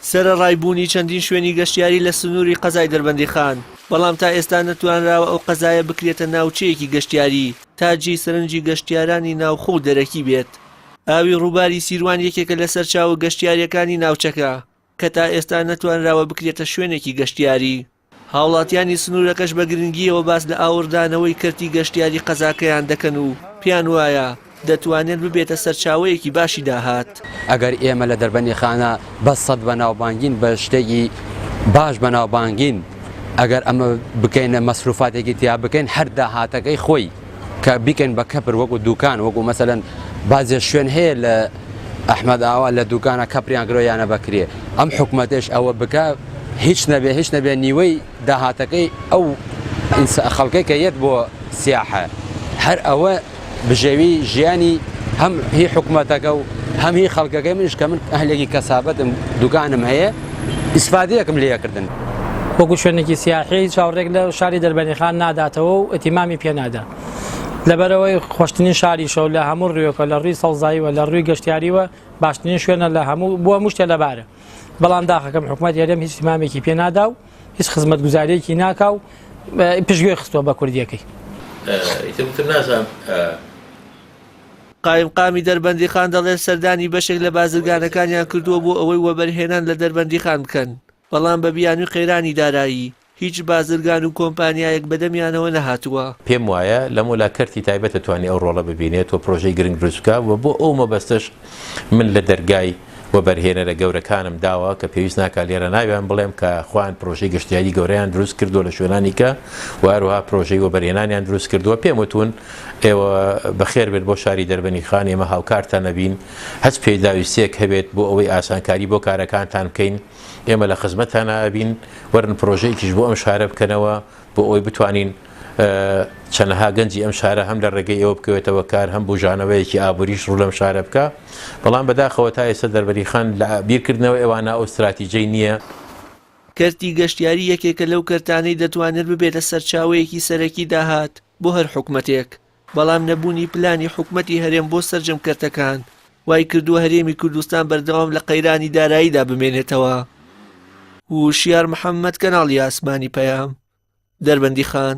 سەرەڕای بوونی چەندین شوێنی گەشتیاری لە سنووری قەزای دەربەندیخان، بەڵام تا ئێستا نەتوانراوە ئەو قەزایە بکرێتە ناوچەیەکی گەشتیاری تا جێی سەرنجی گەشتیارانی ناوخۆ و دەرەکی بێت. ئاوی ڕووباری سیروان یەکێکە لە سەرچاوە گەشتیارییەکانی ناوچەکە کە تا ئێستا نەتوانراوە بکرێتە شوێنێکی گەشتیاری. هاوڵاتیانی سنوورەکەش بە گرنگییەوە باس لە ئاوڕدانەوەی کەرتی گەشتیاری قەزاکەیان دەکەن و پێیان وایە دەتوانێت ببێتە سەرچاوەیەکی باشی داهات. ئەگەر ئێمە لە دەربەندیخانە بە سەد بەناوبانگین بە شتێکی باش بەناوبانگین ئەگەر ئەمە بکەینە مەسروفاتێکی تیا بکەین هەر داهاتەکەی خۆی کە بیکەین بە کەپر وەکو دوکان وەکو مەسەلەن بازێ شوێن هەیە لە ئەحمەد ئاوا لە دوکانە کەپریان کرۆ یانە بەکرێ ئەم حکومەتێش ئەوە بکە هیچ نەبێ هیچ نەبێ نیوەی داهاتەکەی ئەو خەڵکەی کە یەت بۆ سیاحە هەر ئەوە بژێوی ژیانی هەم هی حکومەتەکە و هەم هی خەڵکەکەی منش کە من ئەهلێکی کەسابەتم دوکانم هەیە ئیسفادەیەکم لێکردن. وەکو شوێنێکی سیاحی چاوڕێک لە شاری دەربەندیخان ناداتەوە و ئیتیمامی پێ نادا لەبەرەوەی خۆشترین شاریشە و لە هەموو ڕوویەکە لە ڕووی سەوزاییوە لە ڕووی گەشتیاریوە باشترین شوێنە لە هەموو بۆ هەموو شتێ لەبارە بەڵام داخەکەم حکوومەت هەرێم هیچ ئیتیمامێکی پێ نادا و هیچ خزمەتگوزاریەکی ناکا و پشتگوێ خستووە بە کوردیەکەی. ئیتر وتم نازانم. قایمقامی دەربەندیخان دەڵێت، سەردانی بەشێک لە بازرگانەکانیان کردووە بۆ ئەوەی وەبەرهێنان لە دەربەندیخان بکەن، بەڵام بە بیانووی قەیرانی دارایی، هیچ بازرگان و کۆمپانیایەک بەدەمیانەوە نەهاتووە. پێم وایە لەمەولا کەرتی تایبەت دەتوانێت ئەو ڕۆڵە ببینێت و پرۆژەی گرنگ دروست بکات و بۆ ئەو مەبەستەش من لە دەرگای وەبەرهێنەرە گەورەکانم داوە کە پێویست ناکات لێرە ناویان بڵێم کە خۆیان پرۆژەی گەشتیاری گەورەیان دروست کردووە لە شوێنانی کە و هەروەها پرۆژەی وەبەرهێنانیان دروست کردووە پێم وتون ئێوە بەخێر بێت بۆ شاری دەربەنیخان ئێمە هاوکارتان ئەبین هەچ پێداویستیەک هەبێت بۆ ئەوەی ئاسانکاری بۆ کارەکانتان بکەین ئێمە لە خزمەتتانا ئەبین وەرن پرۆژەیەکیش بۆ ئەم شارە بکەنەوە بۆ ئەوەی بتوانین چەنەها گەنجی ئەم شارە هەم لە ڕێگەی ئێوە بکەوێتەوە کار هەم بوژانەوەیەکی ئابووریش ڕوو لەم شارە بکا بەڵام بەداخەوە تا ئێستا دەربەریخان لە بیرکردنەوە ئێوانە ئەو ستراتیجەی نییە. کەرتی گەشتیاری یەکێکە لەو کەرتانەی دەتوانێت ببێتە سەرچاوەیەکی سەرەکی داهات بۆ هەر حکومەتێک، بەڵام نەبوونی پلانی حکومەتی هەرێم بۆ سەرجەم کەرتەکان وای کردووە هەرێمی کوردستان بەردەوام لە قەیرانی داراییدا بمێنێتەوە. وشیار محەممەد، کەناڵی ئاسمانی پەیام، دەربەندیخان.